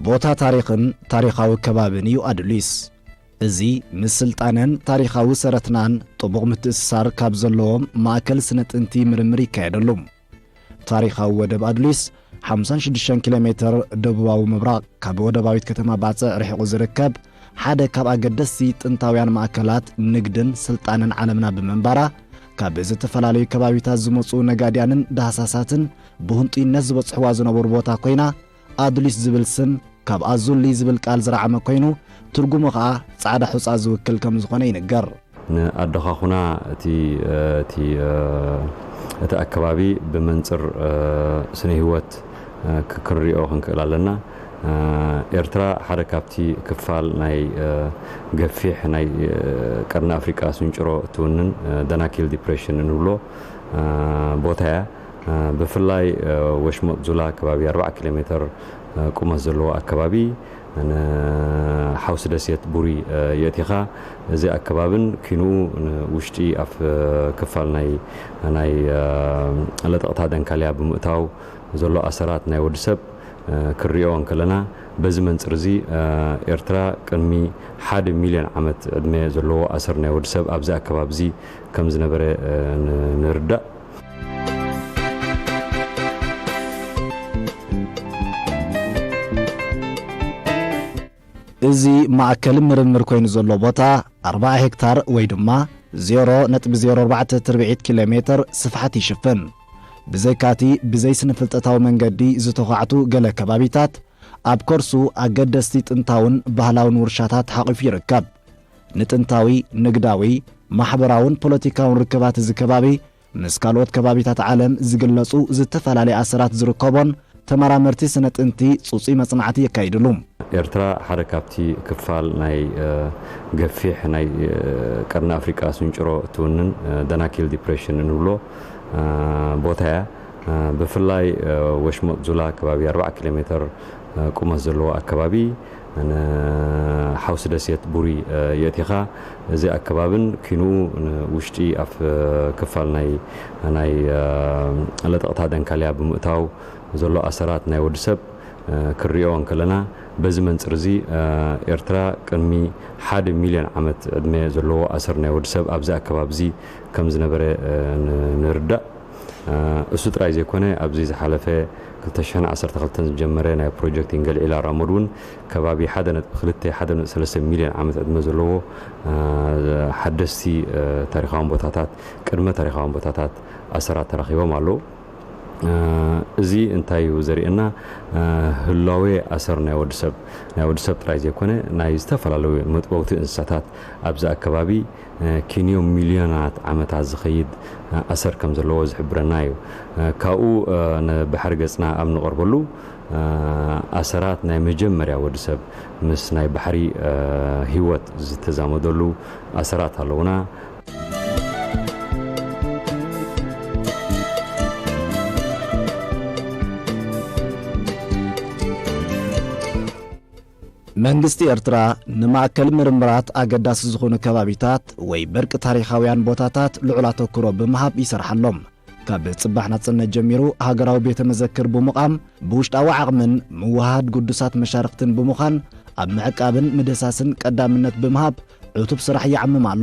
ቦታ ታሪኽን ታሪኻዊ ከባብን እዩ ኣዱሊስ። እዚ ምስ ስልጣነን ታሪኻዊ ሰረትናን ጥቡቕ ምትእስሳር ካብ ዘለዎም ማእከል ስነ ጥንቲ ምርምር ይካየደሉ። ታሪኻዊ ወደብ ኣዱሊስ ሓምሳን ሽዱሽተን ኪሎ ሜትር ደቡባዊ ምብራቕ ካብ ወደባዊት ከተማ ባጽዕ ርሒቑ ዝርከብ፣ ሓደ ካብ ኣገደስቲ ጥንታውያን ማእከላት ንግድን ስልጣነን ዓለምና ብምንባራ፣ ካብ ዝተፈላለዩ ከባቢታት ዝመጹ ነጋድያንን ዳህሳሳትን ብህንጡይነት ዝበጽሕዋ ዝነበሩ ቦታ ኮይና፣ ኣዱሊስ ዝብል ስም ካብ ኣዙሊ ዝብል ቃል ዝረዓመ ኮይኑ፣ ትርጉሙ ኸኣ ጻዕዳ ሑጻ ዝውክል ከም ዝኾነ ይንገር። ንኣደኻኹና እቲ፣ እቲ፣ እቲ ኣከባቢ ብመንጽር ስነ ህይወት ክ-፣ ክንሪኦ ክንክእል ኣለና። ኤርትራ ሓደ ካብቲ ክፋል ናይ ገፊሕ ናይ ቀርኒ ኣፍሪቃ ስንጭሮ እትውንን ደናኪል ዲፕሬሽን እንብሎ ቦታ እያ። ብፍላይ ወሽመጥ ዙላ ከባቢ ኣርባዓ ኪሎ ሜትር ቁመት ዘለዎ ኣከባቢ ንሓውሲ ደሴት ቡሪ የእቲኻ፣ እዚ ኣከባብን ኪንኡ ንውሽጢ ኣፍ ክፋል ናይ፣ ናይ ለጠቕታ ደንካልያ ብምእታው ዘሎ ኣሰራት ናይ ወዲ ሰብ ክንሪኦ እንከለና፣ በዚ መንጽር እዚ ኤርትራ ቅድሚ ሓደ ሚልዮን ዓመት ዕድመ ዘለዎ ኣሰር ናይ ወዲ ሰብ ኣብዚ ኣከባቢ እዚ ከም ዝነበረ ን-፣ ንርዳእ። እዚ ማእከል ምርምር ኮይኑ ዘሎ ቦታ ኣርባዓ ሄክታር ወይ ድማ ዜሮ ነጥቢ ዜሮ ኣርባዕተ ትርብዒት ኪሎ ሜትር ስፍሓት ይሽፍን። ብዘይካቲ ብዘይ ስነ-ፍልጠታዊ መንገዲ ዝተዃዕቱ ገለ ከባቢታት፣ ኣብ ከርሱ ኣገደስቲ ጥንታውን ባህላውን ውርሻታት ሓቒፉ ይርከብ። ንጥንታዊ፣ ንግዳዊ፣ ማሕበራውን ፖለቲካውን ርክባት እዚ ከባቢ ምስ ካልኦት ከባቢታት ዓለም ዝግለጹ ዝተፈላለየ ኣሰራት ዝርከቦን ተመራመርቲ ስነ ጥንቲ ጽጹይ መጽናዕቲ የካይድሉ። ኤርትራ ሓደ ካብቲ ክፋል ናይ፣ እ፣ ገፊሕ ናይ፣ እ፣ ቀርኒ ኣፍሪቃ ስንጭሮ እትውንን፣ እ፣ ደናኪል ዲፕሬሽን እንብሎ፣ እ፣ ቦታ እያ። እ፣ ብፍላይ፣ እ፣ ወሽመጥ ዙላ ከባቢ ኣርባዓ ኪሎ ሜትር፣ እ፣ ቁመት ዘለዎ ኣከባቢ ንሓውሲ ደሴት ቡሪ፣ እ፣ የእቲኻ፣ እዚ ኣከባብን ኪንኡ ንውሽጢ ኣፍ ክፋል ናይ፣ ናይ፣ እ፣ ለጠቕታ ደንካልያ ብምእታው ዘሎ ኣሰራት ናይ ወዲ ሰብ፣ እ፣ ክንሪኦ እንከለና፣ በዚ መንጽር እዚ፣ እ፣ ኤርትራ ቅድሚ ሓደ ሚልዮን ዓመት ዕድመ ዘለዎ ኣሰር ናይ ወዲ ሰብ ኣብዚ ኣከባቢ እዚ ከም ዝነበረ፣ እ፣ ን-፣ ንርዳእ። እ፣ እሱ ጥራይ ዘይኮነ፣ ኣብዚ ዝሓለፈ ክልተ ሽሕን ዓሰርተ ክልተን ዝጀመረ ናይ ፕሮጀክት ኢንገልዒላ ራሞድ እውን ከባቢ ሓደ ነጥቢ ክልተ፣ ሓደ ነጥቢ ሰለስተ ሚልዮን ዓመት ዕድመ ዘለዎ፣ እ፣ ሓደስቲ፣ እ፣ ታሪኻውን ቦታታት፣ ቅድመ ታሪኻውን ቦታታት ኣሰራት ተረኺቦም ኣለዉ። እ፣ እዚ እንታይ እዩ ዘርእየና? እ፣ ህላዌ ኣሰር ናይ ወዲ ሰብ፣ ናይ ወዲ ሰብ ጥራይ ዘይኮነ፣ ናይ ዝተፈላለዩ መጥበውቲ እንስሳታት ኣብዚ ኣከባቢ እ፣ ኪንዮ ሚልዮናት ዓመታት ዝኸይድ፣ እ፣ ኣሰር ከም ዘለዎ ዝሕብረና እዩ። እ፣ ካብኡ፣ እ፣ ንባሕሪ ገጽና ኣብ ንቐርበሉ፣ እ፣ ኣሰራት ናይ መጀመርያ ወዲ ሰብ ምስ ናይ ባሕሪ፣ እ፣ ህይወት ዝተዛመደሉ ኣሰራት ኣለዉና። መንግስቲ ኤርትራ ንማእከል ምርምራት ኣገዳሲ ዝኾኑ ከባቢታት ወይ በርቂ ታሪኻውያን ቦታታት ልዑል ኣተኩሮ ብምሃብ ይሰርሓሎም። ካብ ጽባሕ ናጽነት ጀሚሩ ሃገራዊ ቤተ መዘክር ብምቓም ብውሽጣዊ ዓቕምን ምውሃድ ግዱሳት መሻርኽትን ብምዃን ኣብ ምዕቃብን ምድህሳስን ቀዳምነት ብምሃብ ዕቱብ ስራሕ ይዓምም ኣሎ።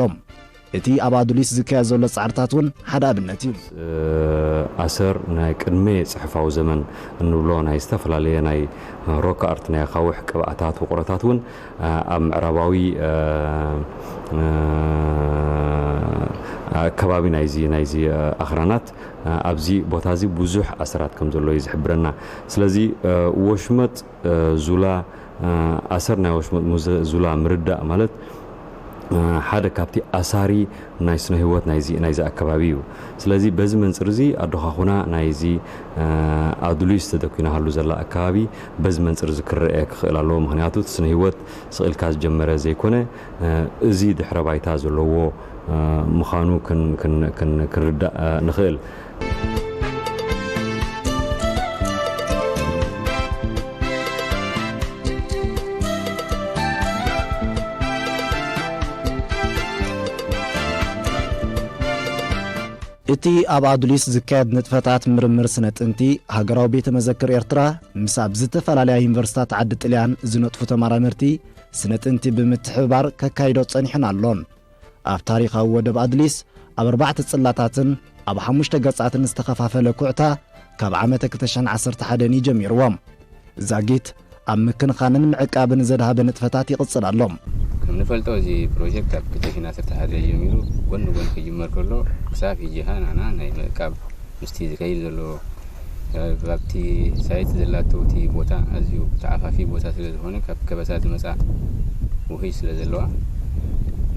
እቲ ኣብ ኣዱሊስ ዝካየድ ዘሎ ጻዕርታት እውን ሓደ ኣብነት እዩ። እ፣ ኣሰር ናይ ቅድመ ጽሑፋዊ ዘመን እንብሎ ናይ ዝተፈላለየ ናይ ሮክ ኣርት ናይ ኣኻውሕ ቅብኣታት ውቕሮታት እውን፣ እ፣ ኣብ ምዕራባዊ፣ እ፣ እ፣ ከባቢ ናይዚ፣ ናይዚ፣ እ፣ ኣኽራናት፣ እ፣ ኣብዚ ቦታ እዚ ብዙሕ ኣሰራት ከም ዘሎ እዩ ዝሕብረና። ስለዚ፣ እ፣ ወሽመጥ፣ እ፣ ዙላ፣ እ፣ ኣሰር ናይ ወሽመጥ ሙዘ-፣ ዙላ ምርዳእ ማለት ሓደ ካብቲ ኣሳሪ ናይ ስነ ህይወት ናይዚ ናይዚ ኣከባቢ እዩ። ስለዚ በዚ መንጽር እዚ ኣዶኻኹና ናይዚ ኣዱሊስ ተደኪናሃሉ ዘላ ኣከባቢ በዚ መንጽር እዚ ክረአ ክኽእል ኣለዎ። ምኽንያቱ እቲ ስነ ህይወት ስቕ ኢልካ ዝጀመረ ዘይኮነ፣ እዚ ድሕረ ባይታ ዘለዎ ምዃኑ ክንርዳእ ንኽእል። እቲ ኣብ ኣዱሊስ ዝካየድ ንጥፈታት ምርምር ስነ ጥንቲ፣ ሃገራዊ ቤተ መዘክር ኤርትራ ምስ ኣብ ዝተፈላለያ ዩኒቨርሲታት ዓዲ ጥልያን ዝነጥፉ ተመራመርቲ ስነ ጥንቲ ብምትሕብባር ከካይዶ ጸኒሑን ኣሎን። ኣብ ታሪኻዊ ወደብ ኣድሊስ ኣብ ኣርባዕተ ጽላታትን ኣብ ሓሙሽተ ገጻትን ዝተኸፋፈለ ኩዕታ ካብ ዓመተ ክልተ ሽሕን ዓሰርተ ሓደን እዩ ጀሚርዎ። ዛጊት ኣብ ምክንኻንን ምዕቃብን ዘድሃበ ንጥፈታት ይቕጽል ኣሎ። ከም ንፈልጦ እዚ ፕሮጀክት ካብ ክልተ ሽሕን ዓሰርተ ሓደ ጀሚሩ ጎን ንጎን ክጅመር ከሎ ክሳብ ሕጂ ኸኣ ንዓና ናይ ምዕቃብ ምስቲ ዝኸይድ ዘሎ ኣብቲ ሳይት ዘላቶ እቲ ቦታ ኣዝዩ ተዓፋፊ ቦታ ስለ ዝኾነ ካብ ከበሳ ዝመጻ ውህጅ ስለ ዘለዋ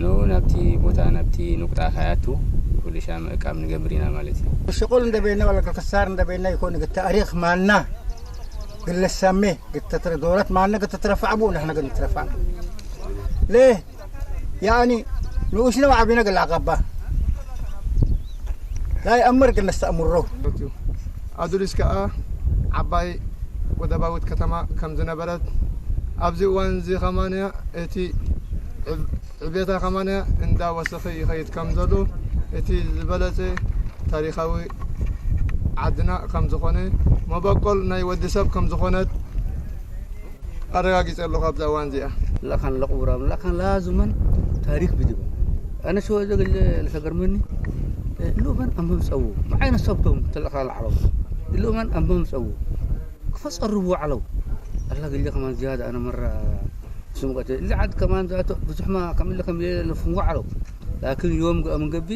ንኡ ናብቲ ቦታ ናብቲ ንቁጣ ከይኣቱ ኩልሻ ምዕቃብ ንገብር ኢና ማለት እዩ። ሽቁል እንደበይና ወላ ከሳር እንደበይና ይኮን ግተ ታሪክ ማና ግለሳሜ ግተ ተረዶረት ማና ግተ ተረፋዕቡ ንሕና ግን ተረፋዕ ለ ያኒ ንኡሽነ ዓቢና ግላ ቀባ لا يأمر ግን ነስተእምሮ። ኣዱሊስ ከኣ ዓባይ ወደባዊት ከተማ ከም ዝነበረት ኣብዚ እዋን እዚ ከማንያ እቲ ዕብ- ዕብየታ ከማንያ እንዳ ወሰኸ ይኸይድ ከም ዘሎ እቲ ዝበለጸ ታሪኻዊ ዓድና ከም ዝኾነ መበቆል ናይ ወዲ ሰብ ከም ዝኾነት ኣረጋጊጸ ኣለኹ ኣብዛ እዋን እዚኣ። ላኻን ለቕቡራም ላኻን ላዙመን ታሪክ ብድበ ኣነ ሸወ ዘገለ ለተገርመኒ እሉመን ኣመምጸው መዓይነ ሰብቶም ተለኻ ለዓለው እሉመን ኣመምጸው ክፈጸርቡ ዓለው ኣላ ገለ ከማን ዝያዳ ኣነ መራ ስምቀት እዚ ዓድ ከማን ዛቶ ብዙሕማ ከም ኢለ ከም ለፍንጎ ዓለው ላኪን ዮም ገአ ምንገቢ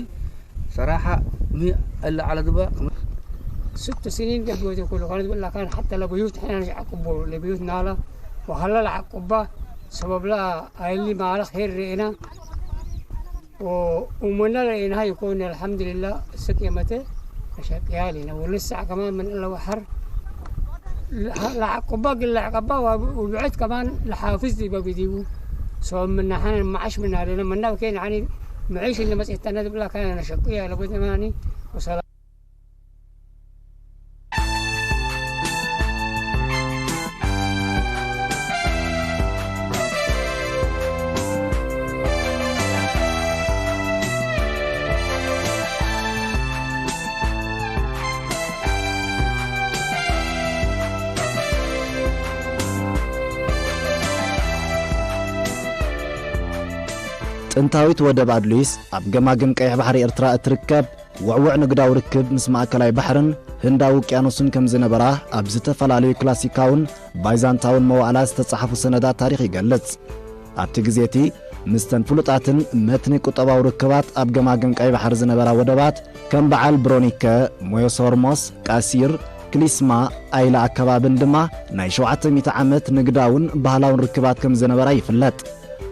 ሰራሓ ሚ ኣለ ዓለ ድባ ست سنين قبل يقول خالد ولا كان حتى لبيوت احنا نعقبه لبيوت نالا وخلى العقوبة سبب لا هاي اللي ما على خير رئنا ومنا رئنا يكون الحمد لله سكيمته شقيالنا ولسه كمان من الله وحر العقوبة قل العقوبة وبعد كمان لحافظ دي بقديو سو من نحن معش من هذا من ناو كين يعني معيش اللي مسيت أنا دبلا كان أنا شقيا لبد ماني وسلام ጥንታዊት ወደብ ኣድሉይስ ኣብ ገማግም ቀይሕ ባሕሪ ኤርትራ እትርከብ ውዕውዕ ንግዳዊ ርክብ ምስ ማእከላይ ባሕርን ህንዳዊ ውቅያኖስን ከም ዝነበራ ኣብ ዝተፈላለዩ ክላሲካውን ባይዛንታውን መዋእላት ዝተጻሕፉ ሰነዳት ታሪኽ ይገልጽ። ኣብቲ ግዜ እቲ፣ ምስተን ፍሉጣትን መትኒ ቁጠባዊ ርክባት ኣብ ገማግም ቀይ ባሕሪ ዝነበራ ወደባት፣ ከም በዓል ብሮኒከ፣ ሞዮስ ሆርሞስ፣ ቃሲር፣ ክሊስማ፣ ኣይላ ኣከባብን ድማ ናይ ሸውዓተ ሚእቲ ዓመት ንግዳውን ባህላውን ርክባት ከም ዝነበራ ይፍለጥ።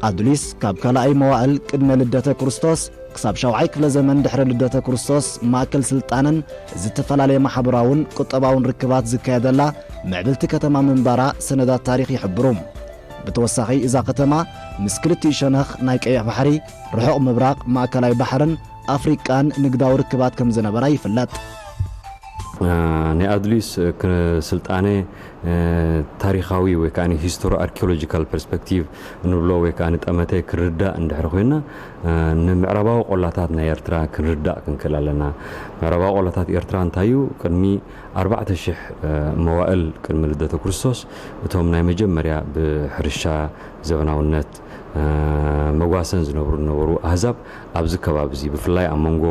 ኣዱሊስ ካብ ካልኣይ መዋእል ቅድመ ልደተ ክርስቶስ ክሳብ ሻውዓይ ክፍለ ዘመን ድሕሪ ልደተ ክርስቶስ ማእከል ስልጣነን ዝተፈላለየ ማሕበራውን ቁጠባውን ርክባት ዝካየደላ ምዕብልቲ ከተማ ምንባራ ሰነዳት ታሪኽ ይሕብሩ። ብተወሳኺ እዛ ከተማ ምስ ክልቲኡ ሸነኽ ናይ ቀይሕ ባሕሪ፣ ርሑቕ ምብራቕ፣ ማእከላይ ባሕርን ኣፍሪቃን ንግዳዊ ርክባት ከም ዝነበራ ይፍለጥ። ናይ ኣድሊስ ስልጣነ ታሪኻዊ ወይ ከዓ ሂስቶሪ ኣርኪኦሎጂካል ፐርስፔክቲቭ ንብሎ ወይ ከዓ ጠመተ ክንርዳእ እንድሕር ኮይና ንምዕራባዊ ቆላታት ናይ ኤርትራ ክንርዳእ ክንክእል ኣለና። ምዕራባዊ ቆላታት ኤርትራ እንታይ እዩ? ቅድሚ ኣርባዕተ ሽሕ መዋእል ቅድሚ ልደተ ክርስቶስ እቶም ናይ መጀመርያ ብሕርሻ ዘበናውነት መጓሰን ዝነብሩ ዝነበሩ ኣህዛብ ኣብዚ ከባቢ እዚ ብፍላይ ኣብ መንጎ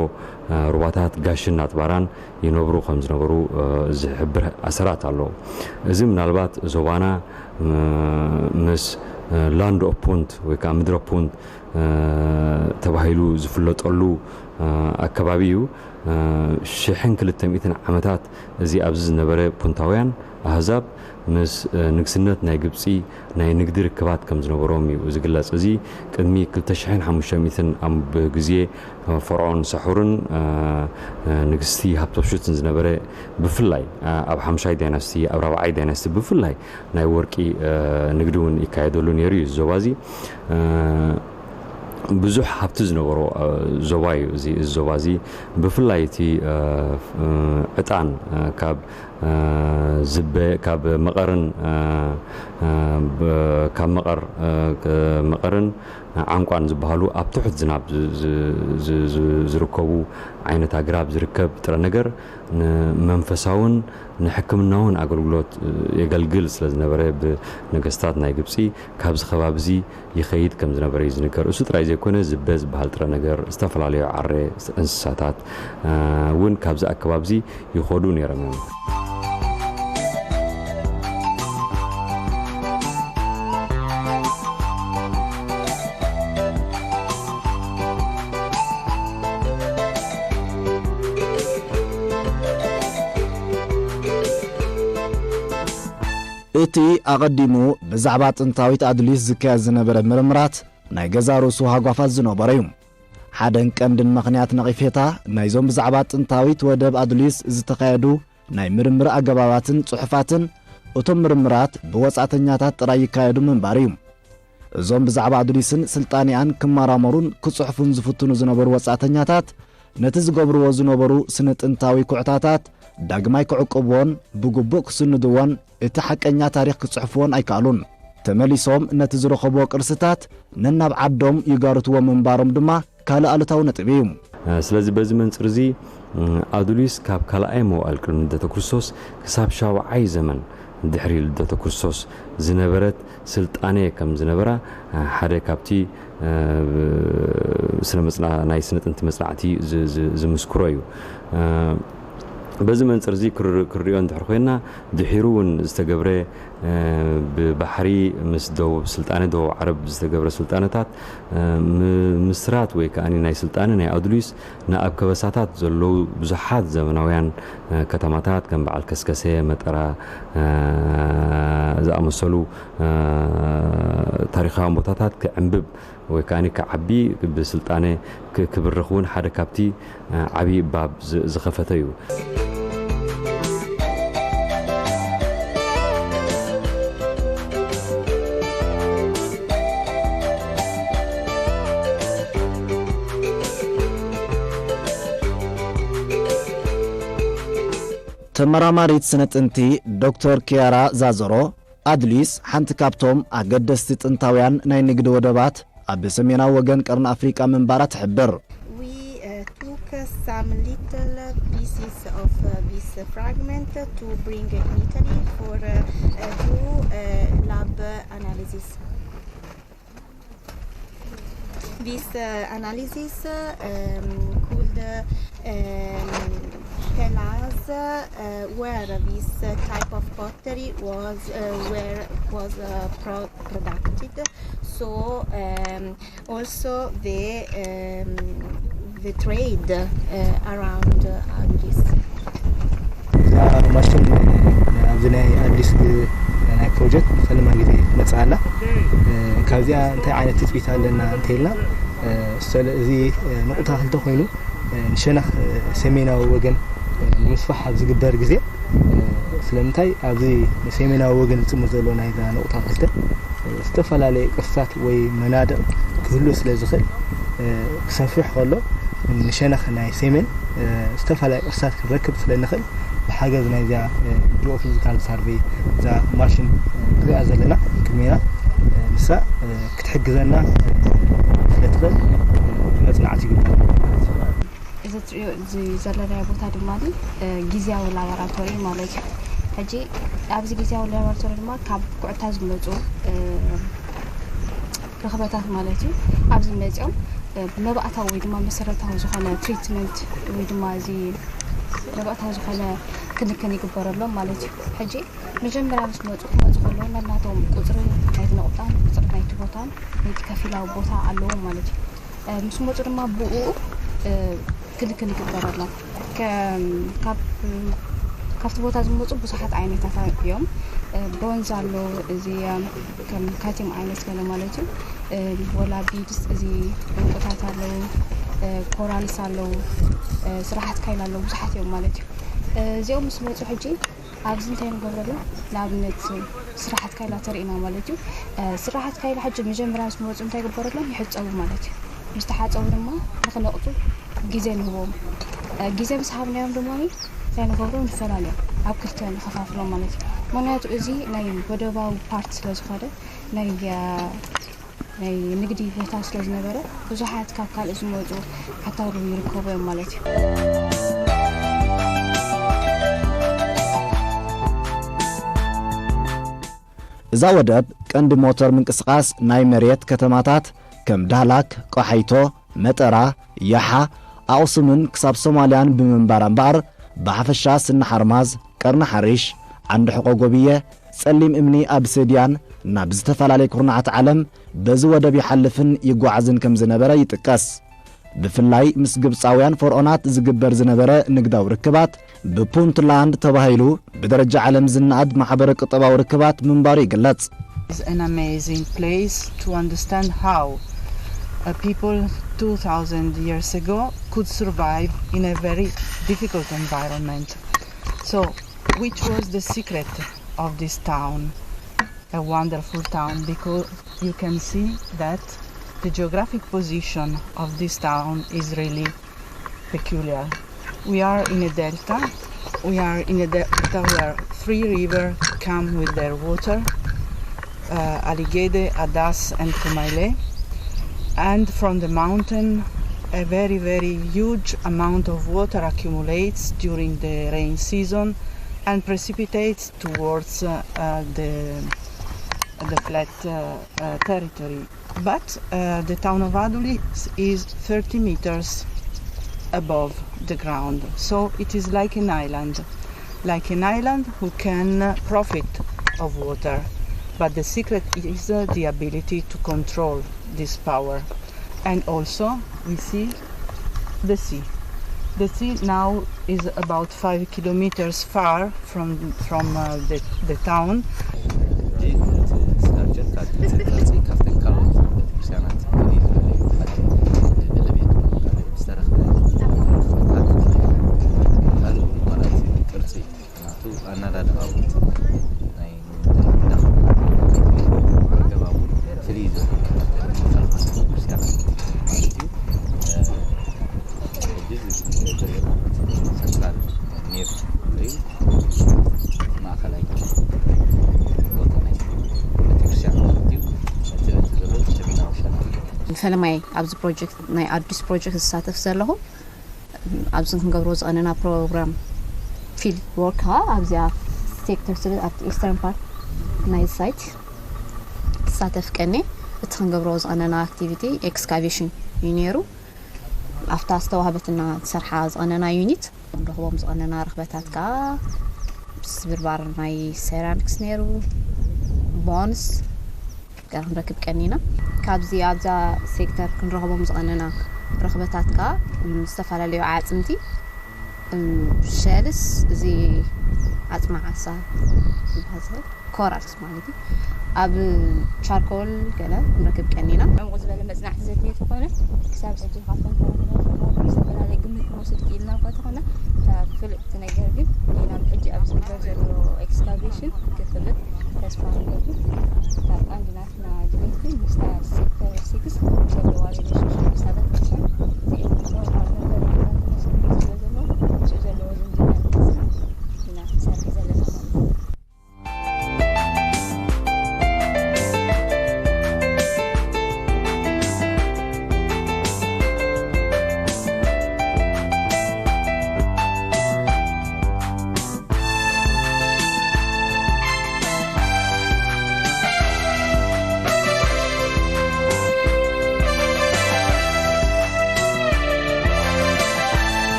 ሩባታት ጋሽን ኣጥባራን ይነብሩ ከም ዝነበሩ ዝሕብር ኣሰራት ኣሎ። እዚ ምናልባት ዞባና ምስ ላንድ ኦፍ ፑንት ወይ ከዓ ምድረ ፑንት ተባሂሉ ዝፍለጠሉ ኣከባቢ እዩ። ሽሕን ክልተ ሚእትን ዓመታት እዚ ኣብዚ ዝነበረ ፑንታውያን ኣህዛብ ምስ ንግስነት ናይ ግብፂ ናይ ንግዲ ርክባት ከም ዝነበሮም እዩ ዝግለጽ። እዚ ቅድሚ ክልተ ሽሕን ሓሙሽተ ሚእትን ኣብ ግዜ ፈርዖን ሳሑርን ንግስቲ ሃብተብሹትን ዝነበረ፣ ብፍላይ ኣብ ሓምሻይ ዳይናስቲ፣ ኣብ ራብዓይ ዳይናስቲ ብፍላይ ናይ ወርቂ ንግዲ እውን ይካየደሉ ነይሩ እዩ። ዞባ እዚ ብዙሕ ሃብቲ ዝነበሮ ዞባ እዩ። እዚ ዞባ እዚ ብፍላይ እቲ ዕጣን ካብ ዝበ ካብ መቐርን ካብ መቐር መቐርን ዓንቋን ዝበሃሉ ኣብ ትሑት ዝናብ ዝርከቡ ዓይነት ኣግራብ ዝርከብ ጥረ ነገር ንመንፈሳውን ንሕክምናውን ኣገልግሎት የገልግል ስለ ዝነበረ፣ ብነገስታት ናይ ግብፂ ካብዚ ከባቢ እዚ ይኸይድ ከም ዝነበረ እዩ ዝንገር። እሱ ጥራይ ዘይኮነ፣ ዝበ ዝበሃል ጥረ ነገር፣ ዝተፈላለዩ ዓረ እንስሳታት እውን ካብዚ ኣከባቢ እዚ ይኸዱ ነይሮም እዮም። እቲ ኣቐዲሙ ብዛዕባ ጥንታዊት ኣዱሊስ ዝካየድ ዝነበረ ምርምራት፣ ናይ ገዛ ርእሱ ሃጓፋት ዝነበሮ እዩ። ሓደን ቀንድን ምኽንያት ነቒፌታ ናይዞም ብዛዕባ ጥንታዊት ወደብ ኣዱሊስ ዝተኻየዱ ናይ ምርምር ኣገባባትን ጽሑፋትን፣ እቶም ምርምራት ብወጻእተኛታት ጥራይ ይካየዱ ምንባር እዩ። እዞም ብዛዕባ ኣዱሊስን ስልጣኔኣን ክመራመሩን ክጽሕፉን ዝፍትኑ ዝነበሩ ወጻእተኛታት፣ ነቲ ዝገብርዎ ዝነበሩ ስነ ጥንታዊ ኩዕታታት ዳግማይ ክዕቅብዎን ብግቡእ ክስንድዎን እቲ ሓቀኛ ታሪኽ ክጽሕፍዎን ኣይከኣሉን። ተመሊሶም ነቲ ዝረኸብዎ ቅርስታት ነናብ ዓዶም ይጋርትዎ ምንባሮም ድማ ካልእ ኣሉታዊ ነጥቢ እዩ። ስለዚ በዚ መንጽር እዚ ኣዱሊስ ካብ ካልኣይ መዋእል ቅድሚ ልደተ ክርስቶስ ክሳብ ሻብዓይ ዘመን ድሕሪ ልደተ ክርስቶስ ዝነበረት ስልጣነ ከም ዝነበራ ሓደ ካብቲ ስነ መጽና ናይ ስነ ጥንቲ መጽናዕቲ ዝምስክሮ እዩ። በዚ መንጽር እዚ ክንሪኦ እንድሕር ኮይና ድሒሩ እውን ዝተገብረ ብባሕሪ ምስ ደቡብ ስልጣነ ደቡብ ዓረብ ዝተገብረ ስልጣነታት ምስራት ወይ ከኣ ናይ ስልጣነ ናይ ኣዱሊስ ንኣብ ከበሳታት ዘለዉ ብዙሓት ዘመናውያን ከተማታት ከም በዓል ከስከሰ፣ መጠራ ዝኣመሰሉ ታሪኻውያን ቦታታት ክዕንብብ ወይ ከኣ ክዓቢ ብስልጣነ ክብርኽ እውን ሓደ ካብቲ ዓብዪ ባብ ዝኸፈተ እዩ። ተመራማሪት ስነ ጥንቲ ዶክተር ኪያራ ዛዘሮ፣ ኣድሊስ ሓንቲ ካብቶም ኣገደስቲ ጥንታውያን ናይ ንግዲ ወደባት ኣብ ሰሜናዊ ወገን ቀርኒ ኣፍሪቃ ምንባራ ትሕብር። We uh, took uh, some little uh, pieces of uh, this uh, fragment uh, to bring in Italy for uh, uh, do uh, lab analysis. This uh, analysis uh, um, could uh, um, tell us uh, uh, where this uh, type of pottery was, uh, where it was uh, pro- produced. So um, also the um, the trade uh, around uh, Addis. እዛ ማሽን ኣብዚ ናይ ኣዲስ ናይ ፕሮጀክት ፈለማ ግዜ ትመፅእ ኣላ። ካብዚኣ እንታይ ዓይነት ትፅቢት ኣለና እንተይልና፣ እዚ ንቁታ ክልተ ኮይኑ ንሸነኽ ሰሜናዊ ወገን ንምስፋሕ ኣብ ዝግበር ግዜ፣ ስለምንታይ ኣብዚ ሰሜናዊ ወገን ዝፅሙ ዘሎ ናይዛ ንቁታ ክልተ ዝተፈላለየ ቅርስታት ወይ መናድቕ ክህሉ ስለ ዝኽእል፣ ክሰፍሕ ከሎ ንሸነኽ ናይ ሰሜን ዝተፈላለየ ቅርስታት ክንረክብ ስለ ንኽእል፣ ብሓገዝ ናይዚኣ ጂኦፊዚካል ሳርቬይ፣ እዛ ማሽን ንሪኣ ዘለና ቅድሜና፣ ንሳ ክትሕግዘና ስለ ትኽእል መፅናዕቲ ይግበር። እዚ ትሪኦ እዚ ዘለናዮ ቦታ ድማ ግዝያዊ ላቦራቶሪ ማለት እዩ። ሕጂ ኣብዚ ግዝያዊ ላቦራቶሪ ድማ ካብ ኩዕታ ዝመፁ ርኽበታት ማለት እዩ። ኣብዚ መፂኦም መባእታዊ ወይ ድማ መሰረታዊ ዝኾነ ትሪትመንት ወይ ድማ እዚ መባእታዊ ዝኾነ ክንክን ይግበረሎም ማለት እዩ። ሕጂ መጀመርያ ምስ መፁ ክመፁ ከለዉ ነናቶም ቁፅሪ ናይቲ ነቑጣን ቁፅሪ ናይቲ ቦታን ናይቲ ከፊላዊ ቦታ ኣለዎም ማለት እዩ። ምስ መፁ ድማ ብኡ ክንክን ይግበረሎም። ካብቲ ቦታ ዝመፁ ብዙሓት ዓይነታት እዮም። ብሮንዝ ኣሎ፣ እዚ ከም ካቲም ዓይነት ገለ ማለት እዩ። ወላ ቢድስ፣ እዚ ዕንቁታት ኣለዉ፣ ኮራልስ ኣለዉ፣ ስራሓት ካይል ኣለዉ፣ ብዙሓት እዮም ማለት እዩ። እዚኦም ምስ መፁ ሕጂ ኣብዚ እንታይ ንገብረሎም? ንኣብነት ስራሓት ካይላ ተርእና ማለት እዩ። ስራሓት ካይላ ሕጂ መጀመርያ ምስ መፁ እንታይ ይግበረሎም? ይሕፀቡ ማለት እዩ። ምስ ተሓፀቡ ድማ ንክነቕፁ ግዜ ንህቦም። ግዜ ምስ ሃብናዮም ድማ እንታይ ንገብሮም? ንፈላልዮም፣ ኣብ ክልተ ንኸፋፍሎም ማለት እዩ። ምክንያቱ እዚ ናይ ወደባዊ ፓርት ስለ ዝኾነ፣ ናይ ናይ ንግዲ ቦታ ስለ ዝነበረ ብዙሓት ካብ ካልእ ዝመፁ ዓታሩ ይርከቡ እዮም ማለት እዩ። እዛ ወደብ ቀንዲ ሞተር ምንቅስቓስ ናይ መሬት ከተማታት ከም ዳህላክ፣ ቆሓይቶ፣ መጠራ፣ ያሓ፣ ኣቑሱምን ክሳብ ሶማልያን ብምንባራ እምበኣር ብሓፈሻ ስኒ ሓርማዝ፣ ቀርኒ ሓሪሽ፣ ዓንዲ ሕቖ ጎብየ፣ ጸሊም እምኒ ኣብሰድያን ናብ ዝተፈላለየ ኩርናዓት ዓለም በዚ ወደብ ይሓልፍን ይጓዓዝን ከም ዝነበረ ይጥቀስ። ብፍላይ ምስ ግብጻውያን ፈርዖናት ዝግበር ዝነበረ ንግዳዊ ርክባት ብፑንትላንድ ተባሂሉ ብደረጃ ዓለም ዝነኣድ ማሕበረ ቁጠባዊ ርክባት ምንባሩ ይግለጽ። It's an amazing place to understand how a people two thousand years ago could survive in a very difficult environment. So, which was the secret of this town? A wonderful town, because you can see that the geographic position of this town is really peculiar. We are in a delta. We are in a delta where three rivers come with their water, uh, Aligede, Adas, and Kumaile. And from the mountain, a very, very huge amount of water accumulates during the rain season and precipitates towards, uh, uh, the, the flat, uh, uh, territory. But, uh, the town of Adulis is thirty meters above the ground, so it is like an island, like an island who can, uh, profit of water. But the secret is, uh, the ability to control this power. And also, we see the sea. The sea now is about five kilometers far from, from, uh, the, the town. ናቱ ኣናዳድባ እውን ናይ ምንዳኽ ኣገባቡ ፍልይ ዝበለ ቤተክርስትያናት ማለት እዩ። ሕጂ እዚ ዝሪኦ ሰንትራል ኔር እዩ። ማእኸላይ ቦታ ናይ ቤተክርስትያን ማለት እዩ። እቲ በቲ ዘሎ ሰሜናዊ ሸነኽ። ፈለማይ ኣብዚ ፕሮጀክት፣ ናይ ኣዱሊስ ፕሮጀክት ዝሳተፍ ዘለኹ፣ ኣብዚ ክንገብሮ ዝቐነና ፕሮግራም ፊልድ ወርክ ከዓ ኣብዚኣ ሴክተር ስለ ኣብቲ ኢስተርን ፓርት ናይ ሳይት ክሳተፍ ቀንየ። እቲ ክንገብሮ ዝቐነና ኣክቲቪቲ ኤክስካቬሽን እዩ ነይሩ። ኣብታ ዝተዋህበትና ዝሰርሓ ዝቐነና ዩኒት ክንረኽቦም ዝቐነና ረኽበታት ከዓ ስብርባር ናይ ሴራሚክስ ነይሩ፣ ቦንስ ክንረክብ ቀኒና። ካብዚ ኣብዛ ሴክተር ክንረኽቦም ዝቐነና ረኽበታት ከዓ ዝተፈላለዩ ኣዕፅምቲ፣ ሸልስ፣ እዚ ዓፅሚ ዓሳ ዝበሃል ኮራልስ ማለት እዩ። ኣብ ቻርኮል ገለ ክንረክብ ቀኒና። ዕሙቕ ዝበለ መፅናዕቲ ዘድልዮ ተኾነ ክሳብ ሕጂ ካብቶም ዝተፈላለዩ ግምት ክንወስድ ክኢልና እኳ ተኾነ፣ እታ ፍልጥቲ ነገር ግን ናብ ሕጂ ኣብ ዝግበር ዘሎ ኤክስካቬሽን ክፍልጥ ተስፋ ንገብር። እታ ቀንዲ ናትና ድሌት ግን ምስታ ሴክተር ሲክስ ዘለዋ ሪሌሽንሽፕ ምስታ ቤተክርስትያን እዚኦም ኖርማል መበረታታት መስሉ ስለ ዘለዎ ምስኡ ዘለዎ ዝምድና ንምጽናዕ ኢና ክንሰርሕ ዘለና ማለት እዩ።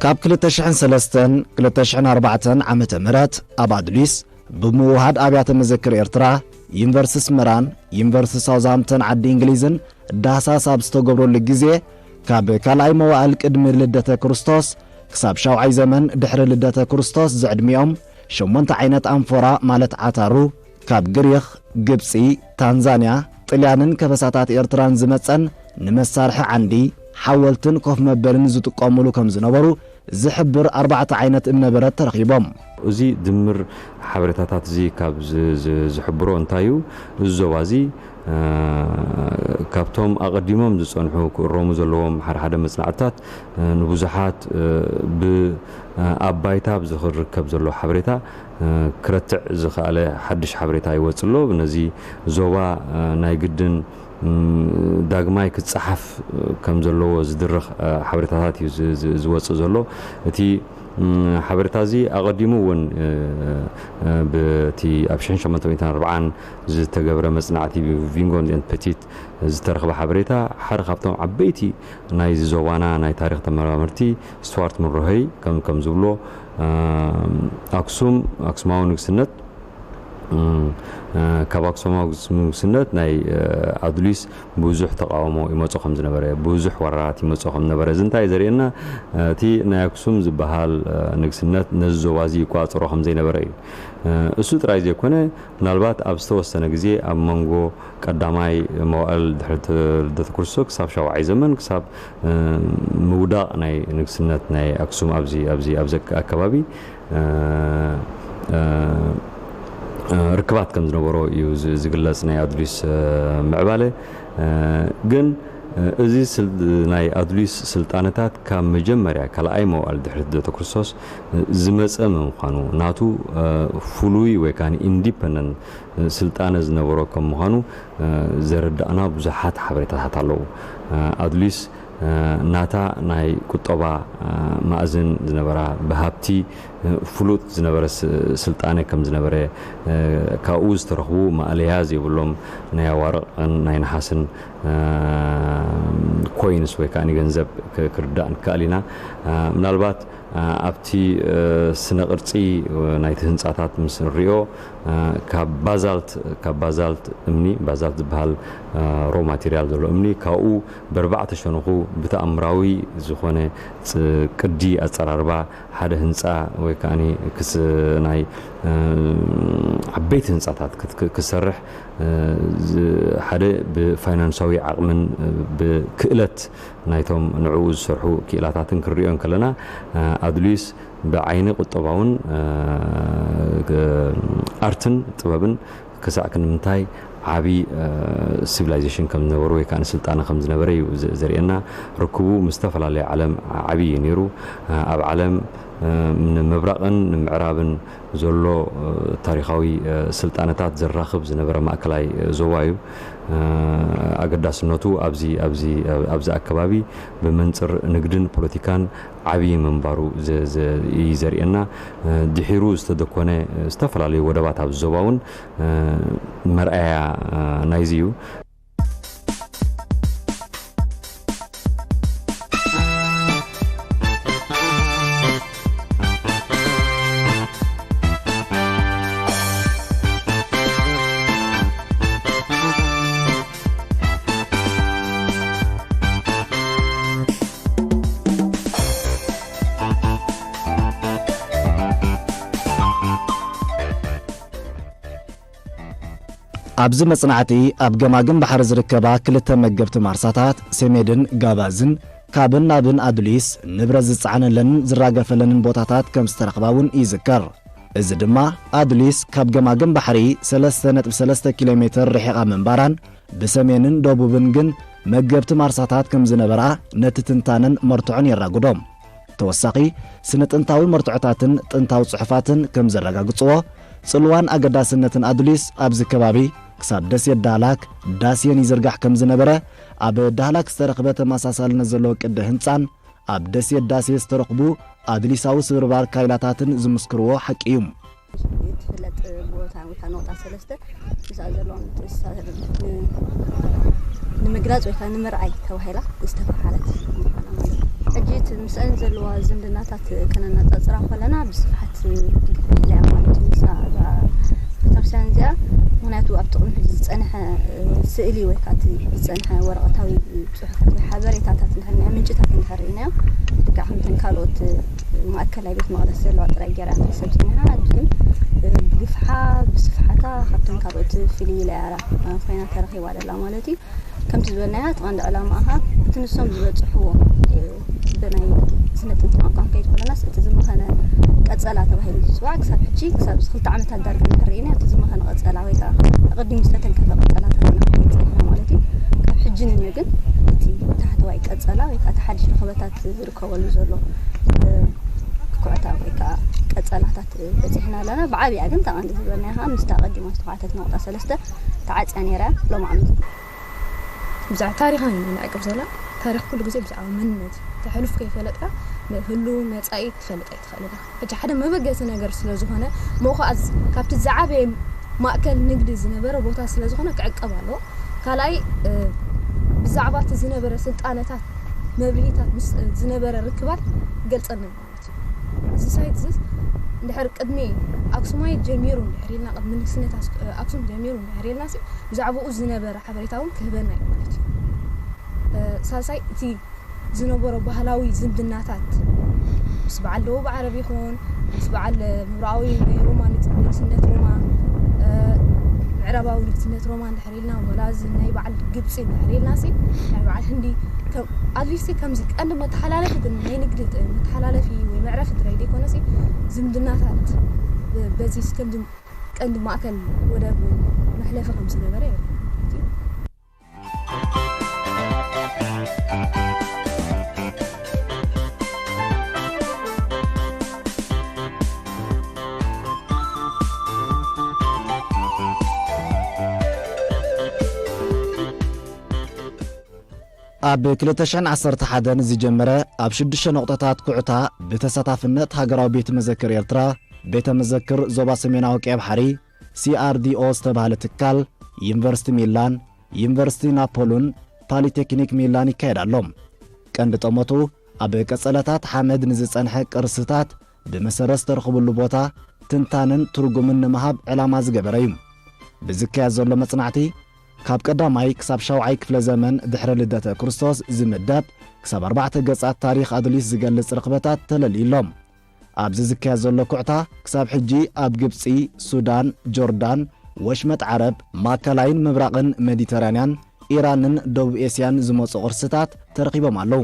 ካብ ክልተ ሽሕን ሰለስተን ክልተ ሽሕን ኣርባዕተን ዓመተ ምህረት ኣብ ኣድሊስ ብምውሃድ ኣብያተ መዘክር ኤርትራ፣ ዩኒቨርሲቲ ኣስመራን ዩኒቨርሲቲ ሳውዝሃምፕተን ዓዲ እንግሊዝን ዳህሳስ ኣብ ዝተገብረሉ ግዜ፣ ካብ ካልኣይ መዋእል ቅድሚ ልደተ ክርስቶስ ክሳብ ሻውዓይ ዘመን ድሕሪ ልደተ ክርስቶስ ዝዕድሚኦም ሸሞንተ ዓይነት ኣንፎራ ማለት ዓታሩ ካብ ግሪኽ፣ ግብጺ፣ ታንዛንያ፣ ጥልያንን ከበሳታት ኤርትራን ዝመጸን ንመሳርሒ ዓንዲ፣ ሓወልትን ኮፍ መበልን ዝጥቀሙሉ ከም ዝነበሩ ዝሕብር ኣርባዕተ ዓይነት እምነበረድ ተረኺቦም። እዚ ድምር ሓበሬታታት እዚ ካብ ዝ-፣ ዝ-፣ ዝሕብሮ እንታይ እዩ? እዚ ዞባ እዚ፣ እ፣ ካብቶም ኣቐዲሞም ዝጸንሑ ክእረሙ ዘለዎም ሓደ ሓደ መጽናዕትታት፣ እ፣ ንብዙሓት፣ እ፣ ብ-፣ እ፣ ኣብ ባይታ ዝርከብ ዘሎ ሓበሬታ፣ እ፣ ክረትዕ ዝኸኣለ ሓድሽ ሓበሬታ ይወጽእ ኣሎ። ነዚ ዞባ፣ እ፣ ናይ ግድን፣ ም፣ ዳግማይ ክጸሓፍ፣ እ፣ ከም ዘለዎ ዝድርኽ፣ እ፣ ሓበሬታታት እዩ ዝ-፣ ዝ-፣ ዝወጽእ ዘሎ። እቲ፣ ም፣ ሓበሬታ እዚ ኣቐዲሙ እውን፣ እ፣ እ፣ ብቲ ኣብ ሽሕን ሸሞንተ ሚእትን ኣርባዓን ዝተገብረ መጽናዕቲ ብቪንጎን ኤንድ ፐቲት ዝተረኽበ ሓበሬታ ሓደ ካብቶም ዓበይቲ ናይዚ ዞባና ናይ ታሪኽ ተመራመርቲ ስቱዋርት ሙንሮሄይ ከም፣ ከም ዝብሎ፣ እ፣ ኣክሱም፣ ኣክሱማዊ ንግስነት፣ እ፣ እ፣ ካብ ኣክሱማዊ ንግስነት ናይ፣ እ፣ ኣዱሊስ ብዙሕ ተቃውሞ ይመጾ ከም ዝነበረ፣ ብዙሕ ወራራት ይመጾ ከም ዝነበረ፣ እዚ እንታይ እዩ ዘርእየና? እቲ ናይ ኣክሱም ዝበሃል፣ እ፣ ንግስነት ነዚ ዞባ እዚ ይቆጻጸሮ ከም ዘይነበረ እዩ። እ፣ እሱ ጥራይ ዘይኮነ፣ ምናልባት ኣብ ዝተወሰነ ግዜ ኣብ መንጎ ቀዳማይ መዋእል ድሕሪ ልደተ ክርስቶስ ክሳብ ሻውዓይ ዘመን፣ ክሳብ፣ እ፣ ምውዳቕ ናይ ንግስነት ናይ ኣክሱም ኣብዚ፣ ኣብዚ፣ ኣብዚ ኣከባቢ፣ እ፣ እ፣ እ፣ ርክባት ከም ዝነበሮ እዩ ዝ-፣ ዝግለጽ ናይ ኣዱሊስ፣ እ፣ ምዕባለ። እ፣ ግን፣ እ፣ እዚ ስል-፣ ናይ ኣዱሊስ ስልጣነታት ካብ መጀመርያ ካልኣይ መዋእል ድሕሪ ልደተ ክርስቶስ፣ እ፣ ዝመጸ ምዃኑ፣ ናቱ፣ እ፣ ፍሉይ ወይ ከኣ ኢንዲፐንደንት፣ እ፣ ስልጣነ ዝነበሮ ከም ምዃኑ፣ እ፣ ዘረዳእና ብዙሓት ሓበሬታታት ኣለዉ። እ፣ ኣዱሊስ፣ እ፣ ናታ ናይ ቁጠባ፣ እ፣ ማእዝን ዝነበራ፣ ብሃብቲ፣ እ፣ ፍሉጥ ዝነበረ ስ-፣ ስልጣነ ከም ዝነበረ፣ እ፣ ካብኡ ዝተረኽቡ ማእለያ ዘይብሎም ናይ ኣዋርቕን ናይ ነሓስን፣ እ፣ ኮይንስ ወይ ከኣ ገንዘብ ክ-፣ ክርዳእ ንከኣል ኢና። እ፣ ምናልባት፣ እ፣ ኣብቲ፣ እ፣ ስነ ቅርጺ፣ እ፣ ናይቲ ህንጻታት ምስ ንሪኦ፣ እ፣ ካብ ባዛልት፣ ካብ ባዛልት እምኒ፣ ባዛልት ዝበሃል፣ እ፣ ሮ ማቴሪያል ዘሎ እምኒ፣ ካብኡ ብኣርባዕተ ሸነኹ ብተኣምራዊ ዝኾነ ጽ-፣ ቅዲ ኣጸራርባ ሓደ ህንጻ ወይ ከኣ ክስ-፣ ናይ፣ እ፣ ዓበይቲ ህንጻታት ክት-፣ ክ-፣ ክሰርሕ፣ እ፣ ዝ-፣ ሓደ ብፋይናንሳዊ ዓቕምን፣ እ፣ ብክእለት ናይቶም ንዕኡ ዝሰርሑ ክኢላታትን ክንሪኦ እንከለና፣ እ፣ ኣድሊስ ብዓይኒ ቁጠባውን፣ እ፣ ግ-፣ ኣርትን ጥበብን ክሳዕ ክንምንታይ ዓቢ፣ እ፣ ሲቪላይዜሽን ከም ዝነበሩ ወይ ከኣ ስልጣነ ከም ዝነበረ እዩ ዘ-፣ ዘርእየና። ርክቡ ምስ ዝተፈላለየ ዓለም ዓቢ እዩ ነይሩ። እ፣ ኣብ ዓለም፣ እ፣ ንምብራቕን ንምዕራብን ዘሎ፣ እ፣ ታሪኻዊ፣ እ፣ ስልጣነታት ዘራኽብ ዝነበረ ማእከላይ፣ እ፣ ዞባ እዩ። እ፣ ኣገዳስነቱ ኣብዚ፣ ኣብዚ፣ ኣብ-፣ ኣብዚ ኣከባቢ ብመንጽር ንግድን ፖለቲካን ዓቢ ምንባሩ ዘ-፣ ዘ-፣ እዩ ዘርእየና። እ፣ ድሒሩ ዝተደኮነ፣ እ፣ ዝተፈላለዩ ወደባት ኣብዚ ዞባ እውን፣ እ፣ መርኣያ፣ እ፣ ናይዚ እዩ። ኣብዚ መጽናዕቲ፣ ኣብ ገማግም ባሕሪ ዝርከባ ክልተ መገብቲ ማርሳታት፣ ሴሜድን ጋባዝን፣ ካብን ናብን ኣዱሊስ ንብረት ዝጸዓነለንን ዝራገፈለንን ቦታታት ከም ዝተረኽባ እውን ይዝከር። እዚ ድማ፣ ኣዱሊስ ካብ ገማግም ባሕሪ ሰለስተ ነጥቢ ሰለስተ ኪሎ ሜተር ርሒቓ ምንባራን፣ ብሰሜንን ደቡብን ግን መገብቲ ማርሳታት ከም ዝነበራ ነቲ ትንታነን መርትዖን የራጉዶ። ተወሳኺ፣ ስነ ጥንታዊ መርትዖታትን ጥንታዊ ጽሑፋትን ከም ዘረጋግጽዎ፣ ጽልዋን ኣገዳስነትን ኣዱሊስ ኣብዚ ከባቢ ክሳብ ደሴት ዳህላክ ዳስየን ይዝርጋሕ ከም ዝነበረ፣ ኣብ ዳህላክ ዝተረኽበ ተመሳሳልነት ዘለዎ ቅዲ ህንጻን ኣብ ደሴት ዳሴ ዝተረኽቡ ኣድሊሳዊ ስብርባር ካይላታትን ዝምስክርዎ ሓቂ እዩ። ትፍለጥ ቦታ ወይ ከዓ ነቑጣ ሰለስተ ምስኣ ዘለዋ ምትእስሳር ን-፣ ንምግላጽ ወይ ከዓ ንምርኣይ ተባሂላ ዝተፈሓረት ምዃና ማለት እዩ። ሕጂ እቲ ምስአን ዘለዋ ዝምድናታት ከነነጻጽራ ከለና ብስፍሓት ግፍሕ ኢላ እያ ማለት እዩ። ንሳ እዛ ቤተክርስትያን እዚኣ፣ ምኽንያቱ ኣብቲ ቅድሚ ሕጂ ዝጸንሐ ስእሊ ወይ ከዓ እቲ ዝጸንሐ ወረቐታዊ ጽሑፋት ወይ ሓበሬታታት እንድሕር ርኢናዮ፣ ምንጭታት እንድሕር ርኢናዮ፣ ልክዕ ከምተን ካልኦት ማእከላይ ቤት መቕደስ ዘለዋ ጥራይ ገይራ እያ ትሕሰብ ጸኒሓ። ሕጂ ግን ብግፍሓ ብስፍሓታ ካብተን ካልኦት ፍልይ ኢላ እያ ኮይና ተረኺባ ደላ ማለት እዩ። ከምቲ ዝበልናዮ እቲ ቀንዲ ዕላማኣ እቲ ንሶም ዝበጽሕዎ ብናይ ስነ ጥንቲ ቋንቋ ከይድ ከለናስ እቲ ዝመኸነ ቀጸላ ተባሂሉ ዝፅዋዕ ክሳብ ሕጂ ክሳብ እዚ ክልተ ዓመታት ዳርጋ እንድሕር ርኢና እቲ ዝመኸነ ቀጸላ ወይ ከዓ ኣቐዲሙ ዝተተንከፈ ቀጸላታት ኢና ክንርኢ ፀኒሕና ማለት እዩ። ካብ ሕጂ ንንዮ ግን እቲ ታሕተዋይ ቀጸላ ወይ ከዓ እቲ ሓድሽ ርኽበታት ዝርከበሉ ዘሎ ኩዕታ ወይ ከዓ ቀጸላታት በፂሕና ኣለና። ብዓብያ ግን ተቐንዲ ዝበልናዮ ከዓ ምስታ ኣቐዲማ ዝተኳዕተት ነቑጣ ሰለስተ ተዓፅያ ነይራ ሎም ዓመት። ብዛዕባ ታሪኻ ኢና ንዕቅብ ዘላ። ታሪኽ ኩሉ ግዜ ብዛዕባ መንነት እዩ። እቲ ሕሉፍ ከይፈለጥካ ህሉ መፃኢ ክትፈልጥ ኣይትኽእል ኢኻ። ሕጂ ሓደ መበገሲ ነገር ስለ ዝኾነ ሞኸኣዝ ካብቲ ዝዓበየ ማእከል ንግዲ ዝነበረ ቦታ ስለ ዝኾነ ክዕቀብ ኣለዎ። ካልኣይ ብዛዕባ እቲ ዝነበረ ስልጣነታት መብርሂታት ምስ ዝነበረ ርክባት ይገልፀልና እዩ። እዚ ሳይት እዚ እንድሕር ቅድሚ ኣክሱማይት ጀሚሩ እንድሕር ኢልና ቅድሚ ንግስነት ኣክሱም ጀሚሩ እንድሕር ኢልና ብዛዕባኡ ዝነበረ ሓበሬታ እውን ክህበና እዩ ማለት እዩ። ሳልሳይ እቲ ዝነበሮ ባህላዊ ዝምድናታት ምስ በዓል ደቡብ ዓረብ ይኹን ምስ በዓል ምብራዊ ናይ ሮማ ንግስነት ሮማ ምዕራባዊ ንግስነት ሮማ እንድሕር ኢልና ወላ እዚ ናይ በዓል ግብፂ እንድሕር ኢልና ሲ ናይ በዓል ህንዲ ኣትሊስቲ ከምዚ ቀንዲ መተሓላለፊ ናይ ንግዲ መተሓላለፊ ወይ መዕረፊ ጥራይ ዘይኮነሲ ዝምድናታት በዚ ከምዚ ቀንዲ ማእከል ወደብ መሕለፊ ከም ዝነበረ የርኢ። ኣብ ክልተ ሽሕን ዓሰርተ ሓደን ዝጀመረ ኣብ ሽዱሽተ ነቑጣታት ኩዕታ ብተሳታፍነት ሃገራዊ ቤተ መዘክር ኤርትራ፣ ቤተ መዘክር ዞባ ሰሜናዊ ቀይሕ ባሕሪ፣ ሲኣርዲኦ ዝተባህለ ትካል፣ ዩኒቨርሲቲ ሚላን፣ ዩኒቨርሲቲ ናፖሉን ፓሊቴክኒክ ሚላን ይካየድ ኣሎ። ቀንዲ ጠመቱ ኣብ ቀጸላታት ሓመድ ንዝጸንሐ ቅርስታት ብመሰረት ዝተረኽብሉ ቦታ ትንታነን ትርጉምን ንምሃብ ዕላማ ዝገበረ እዩ። ብዝካየድ ዘሎ መጽናዕቲ ካብ ቀዳማይ ክሳብ ሻውዓይ ክፍለ ዘመን ድሕሪ ልደተ ክርስቶስ ዝምደብ ክሳብ ኣርባዕተ ገጻት ታሪኽ ኣዱሊስ ዝገልጽ ርኽበታት ተለልዩ ኣሎ። ኣብዚ ዝካየድ ዘሎ ኩዕታ ክሳብ ሕጂ ኣብ ግብጺ፣ ሱዳን፣ ጆርዳን፣ ወሽመጥ ዓረብ፣ ማእከላይን ምብራቕን ሜዲተራንያን፣ ኢራንን ደቡብ ኤስያን ዝመጹ ቅርስታት ተረኺቦም ኣለዉ።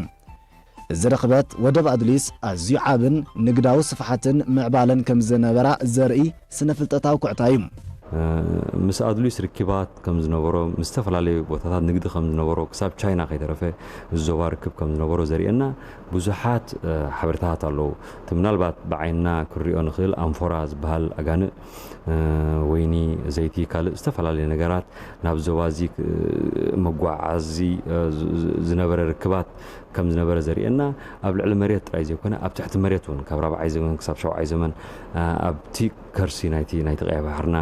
እዚ ርኽበት ወደብ ኣዱሊስ ኣዝዩ ዓብን ንግዳዊ ስፍሓትን ምዕባለን ከም ዝነበራ ዘርኢ ስነ-ፍልጠታዊ ኩዕታ እዩ። ምስ ኣዱሊስ ርክባት ከም ዝነበሮ፣ ምስ ዝተፈላለዩ ቦታታት ንግዲ ከም ዝነበሮ፣ ክሳብ ቻይና ከይተረፈ እዚ ዞባ ርክብ ከም ዝነበሮ ዘርእየና ብዙሓት ሓበሬታታት ኣለዉ። እቲ ምናልባት ብዓይንና ክንሪኦ ንኽእል ኣንፎራ ዝበሃል ኣጋንእ፣ ወይኒ፣ ዘይቲ፣ ካልእ ዝተፈላለዩ ነገራት ናብ ዞባ እዚ መጓዓዚ ዝነበረ ርክባት ከም ዝነበረ ዘርእየና ኣብ ልዕሊ መሬት ጥራይ ዘይኮነ ኣብ ትሕቲ መሬት እውን ካብ ራብዓይ ዘመን ክሳብ ሻውዓይ ዘመን ኣብቲ ከርሲ ናይቲ ናይቲ ቀይሕ ባሕርና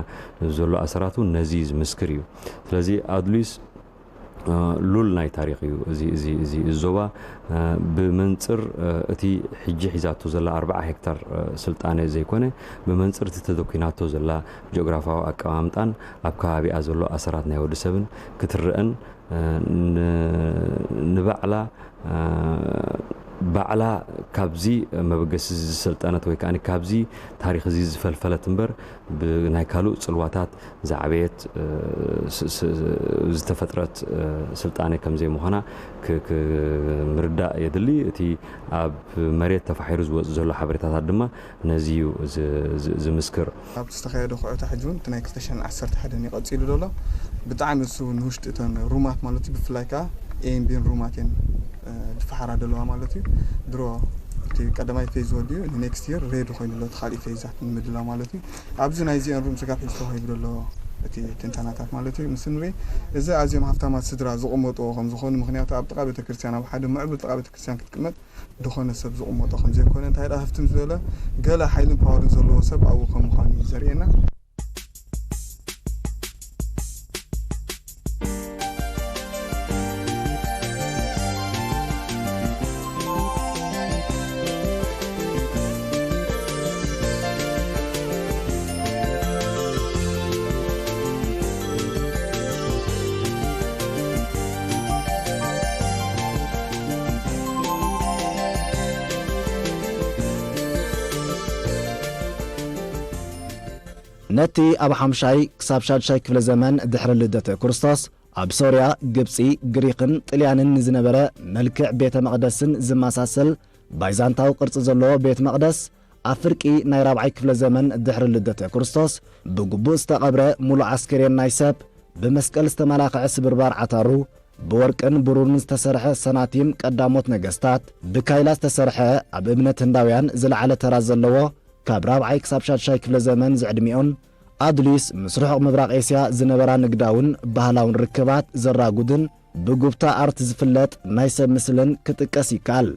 ዘሎ ኣሰራት እውን ነዚ ዝምስክር እዩ። ስለዚ ኣድሊስ ሉል ናይ ታሪኽ እዩ። እዚ እዚ እዚ ዞባ ብመንፅር እቲ ሕጂ ሒዛቶ ዘላ ኣርባዓ ሄክታር ስልጣነ ዘይኮነ ብመንፅር እቲ ተደኪናቶ ዘላ ጂኦግራፋዊ ኣቀማምጣን ኣብ ከባቢኣ ዘሎ ኣሰራት ናይ ወዲ ሰብን ክትረአን ንባዕላ ባዕላ ካብዚ መበገሲ ዝሰልጠነት ወይ ከዓ ካብዚ ታሪኽ እዚ ዝፈልፈለት እምበር ብናይ ካልእ ፅልዋታት ዝዓበየት ዝተፈጥረት ስልጣነ ከም ዘይምዃና ምርዳእ የድሊ። እቲ ኣብ መሬት ተፋሒሩ ዝወፅእ ዘሎ ሓበሬታታት ድማ ነዚ እዩ ዝምስክር። ኣብቲ ዝተኻየደ ኩዕታ ሕጂ እውን እቲ ናይ ክልተ ሽሕን ዓሰርተ ሓደን እዩ ቀፂሉ ዘሎ። ብጣዕሚ እሱ ንውሽጢ እተን ሩማት ማለት እዩ ብፍላይ ከዓ ኤን ቢን ሩማት እየን ዝፈሓራ ዘለዋ ማለት እዩ። ድሮ እቲ ቀዳማይ ፌዝ ወዲኡ ንኔክስት የር ሬዲ ኮይኑ ኣሎ እቲ ካሊእ ፌዛት ንምድላው ማለት እዩ። ኣብዚ ናይዚአን ሩም ስጋብ ሕጂ ተዋሂቡ ዘሎ እቲ ትንተናታት ማለት እዩ ምስ ንርኢ እዚ ኣዝዮም ሃፍታማት ስድራ ዝቕመጥዎ ከም ዝኾኑ ምክንያቱ ኣብ ጥቓ ቤተክርስትያን ኣብ ሓደ ምዕቡል ጥቓ ቤተክርስትያን ክትቅመጥ ዝኾነ ሰብ ዝቕመጦ ከም ዘይኮነ እንታይ ደኣ ሃፍትም ዝበለ ገለ ሓይልን ፓወርን ዘለዎ ሰብ ኣብኡ ከም ምዃኑ እዩ ዘርእየና። ነቲ ኣብ ሓምሻይ ክሳብ ሻድሻይ ክፍለ ዘመን ድሕሪ ልደተ ክርስቶስ ኣብ ሶርያ፣ ግብጺ፣ ግሪኽን ጥልያንን ንዝነበረ መልክዕ ቤተ መቕደስን ዝመሳሰል ባይዛንታዊ ቅርጺ ዘለዎ ቤት መቕደስ፣ ኣብ ፍርቂ ናይ ራብዓይ ክፍለ ዘመን ድሕሪ ልደተ ክርስቶስ ብግቡእ ዝተቐብረ፣ ሙሉእ ኣስከሬን ናይ ሰብ፣ ብመስቀል ዝተመላኽዐ ስብርባር ዓታሩ፣ ብወርቅን ብሩርን ዝተሰርሐ ሰናቲም ቀዳሞት ነገስታት፣ ብካይላ ዝተሰርሐ፣ ኣብ እምነት ህንዳውያን ዝለዓለ ተራ ዘለዎ፣ ካብ ራብዓይ ክሳብ ሻድሻይ ክፍለ ዘመን ዝዕድሚኡን ኣዱሊስ ምስ ርሑቕ ምብራቕ ኤስያ ዝነበራ ንግዳውን ባህላውን ርክባት ዘራጉድን ብጉብታ ኣርት ዝፍለጥ ናይ ሰብ ምስልን ክጥቀስ ይከኣል።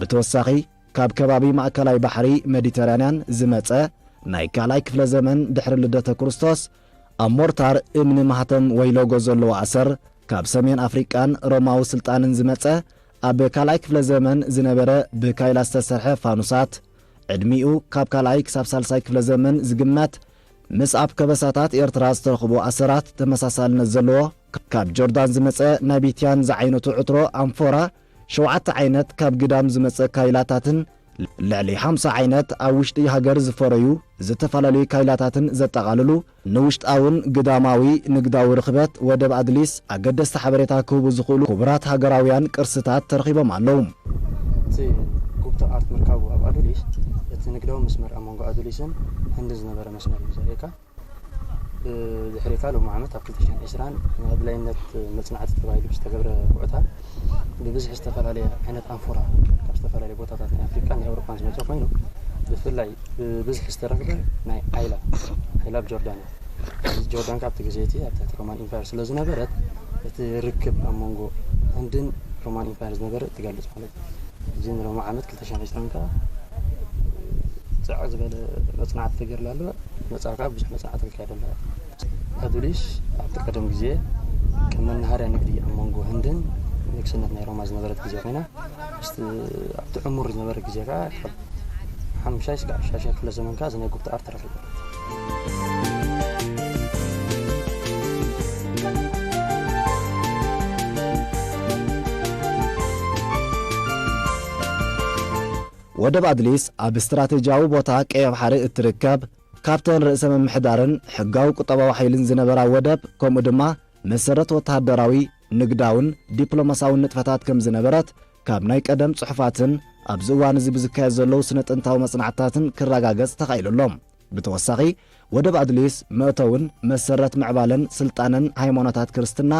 ብተወሳኺ፣ ካብ ከባቢ ማእከላይ ባሕሪ ሜዲተራንያን ዝመጸ ናይ ካልኣይ ክፍለ ዘመን ድሕሪ ልደተ ክርስቶስ ኣብ ሞርታር እምኒ ማህተም ወይ ሎጎ ዘለዎ ኣሰር፣ ካብ ሰሜን ኣፍሪቃን ሮማዊ ስልጣንን ዝመጸ ኣብ ካልኣይ ክፍለ ዘመን ዝነበረ ብካይላ ዝተሰርሐ ፋኑሳት፣ ዕድሚኡ ካብ ካልኣይ ክሳብ ሳልሳይ ክፍለ ዘመን ዝግመት፣ ምስ ኣብ ከበሳታት ኤርትራ ዝተረኽቡ ኣሰራት ተመሳሳልነት ዘለዎ፣ ካብ ጆርዳን ዝመጸ ናቢትያን ዝዓይነቱ ዕትሮ ኣንፎራ፣ ሸውዓተ ዓይነት ካብ ግዳም ዝመጸ ካይላታትን ልዕሊ ሓምሳ ዓይነት ኣብ ውሽጢ ሃገር ዝፈረዩ ዝተፈላለዩ ካይላታትን ዘጠቓልሉ፣ ንውሽጣውን ግዳማዊ ንግዳዊ ርኽበት ወደብ ኣድሊስ ኣገደስቲ ሓበሬታ ክህቡ ዝኽእሉ ክቡራት ሃገራውያን ቅርስታት ተረኺቦም ኣለዉ። እቲ ጉብታ ኣርት ምርካቡ ኣብ ኣዱሊስ፣ እቲ ንግዳዊ መስመር ኣብ መንጎ ኣዱሊስን ህንድን ዝነበረ መስመር እዩ ዘርእየካ። ብድሕሪታ ሎሚ ዓመት ኣብ ክልተ ሽሕን ዕስራን ንኣድላይነት መጽናዕቲ ተባሂሉ ብዝተገብረ ኩዕታ፣ ብብዝሒ ዝተፈላለየ ዓይነት ኣንፎራ ካብ ዝተፈላለየ ቦታታት ናይ ኣፍሪቃን ናይ ኣውሮጳን ዝመጸ ኮይኑ፣ ብፍላይ ብብዝሒ ዝተረኽበ ናይ ዓይላ፣ ዓይላ ኣብ ጆርዳን እዩ። እዚ ጆርዳን ካብቲ ግዜ እቲ ኣብ ትሕቲ ሮማን ኢምፓየር ስለ ዝነበረት፣ እቲ ርክብ ኣብ መንጎ ህንድን ሮማን ኢምፓየር ዝነበረ ትገልጽ ማለት እዩ። እዚ ንሎሚ ዓመት ክልተ ሽሕን ዕስራን ከኣ ጽዕቕ ዝበለ መጽናዕቲ ተገይርሉ ኣሎ። መጻኢ ከኣ ብዙሕ መጽናዕቲ ክካየደላ እዩ። ኣዱሊስ ኣብቲ ቀደም ግዜ ከም መናሃርያ ንግዲ ኣብ መንጎ ህንድን ንግስነት ናይ ሮማ ዝነበረት ግዜ ኮይና፣ ምስቲ ኣብቲ ዕሙር ዝነበረ ግዜ ከኣ ካብ ሓምሻይ ስጋዕ ሻሻይ ክፍለ ዘመን ከኣ እዚ ናይ ጉብታ ኣርት ተረኺቡ። ወደብ ኣድሊስ ኣብ ስትራቴጂያዊ ቦታ ቀይሕ ባሕሪ እትርከብ፣ ካብተን ርእሰ ምምሕዳርን ሕጋዊ ቁጠባዊ ሓይልን ዝነበራ ወደብ፣ ከምኡ ድማ መሰረት ወተሃደራዊ፣ ንግዳውን ዲፕሎማሳውን ንጥፈታት ከም ዝነበረት ካብ ናይ ቀደም ጽሑፋትን ኣብዚ እዋን እዚ ብዝካየድ ዘለዉ ስነ ጥንታዊ መጽናዕትታትን ክረጋገጽ ተኻኢሉ ኣሎ። ብተወሳኺ፣ ወደብ ኣድሊስ መእተውን መሰረት ምዕባለን ስልጣነን ሃይማኖታት ክርስትና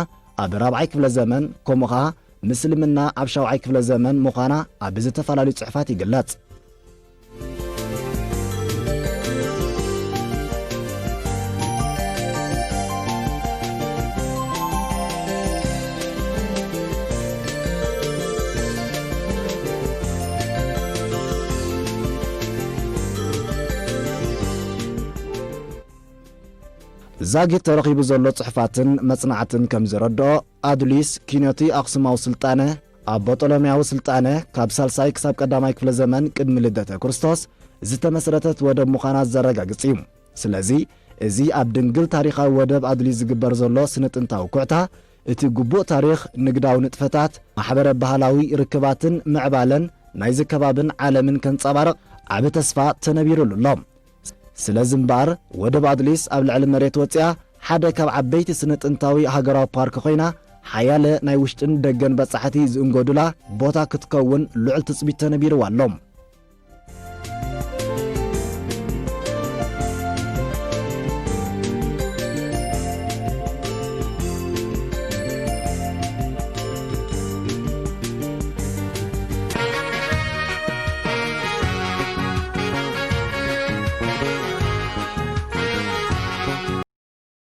ኣብ ራብዓይ ክፍለ ዘመን፣ ከምኡ ኸኣ ምስልምና ኣብ ሻውዓይ ክፍለ ዘመን ምዃና ኣብ ዝተፈላለዩ ጽሑፋት ይግለጽ። ዛጊት ተረኺቡ ዘሎ ጽሑፋትን መጽናዕትን ከም ዘረድኦ፣ ኣዱሊስ ኪኖቲ ኣኽሱማዊ ስልጣነ፣ ኣብ በጦሎምያዊ ስልጣነ ካብ ሳልሳይ ክሳብ ቀዳማይ ክፍለ ዘመን ቅድሚ ልደተ ክርስቶስ ዝተመስረተት ወደብ ምዃና ዘረጋግጽ እዩ። ስለዚ፣ እዚ ኣብ ድንግል ታሪኻዊ ወደብ ኣድሊስ ዝግበር ዘሎ ስነ ጥንታዊ ኩዕታ፣ እቲ ግቡእ ታሪኽ፣ ንግዳዊ ንጥፈታት፣ ማሕበረ ባህላዊ ርክባትን ምዕባለን ናይዚ ከባብን ዓለምን ከንጸባርቕ ዓቢ ተስፋ ተነቢሩሉ ኣሎ። ስለዚ እምበኣር፣ ወደብ ኣድሊስ ኣብ ልዕሊ መሬት ወጺኣ ሓደ ካብ ዓበይቲ ስነ ጥንታዊ ሃገራዊ ፓርክ ኮይና፣ ሓያለ ናይ ውሽጥን ደገን በጻሕቲ ዝእንገዱላ ቦታ ክትከውን ልዑል ትጽቢት ተነቢርዋ ኣሎ።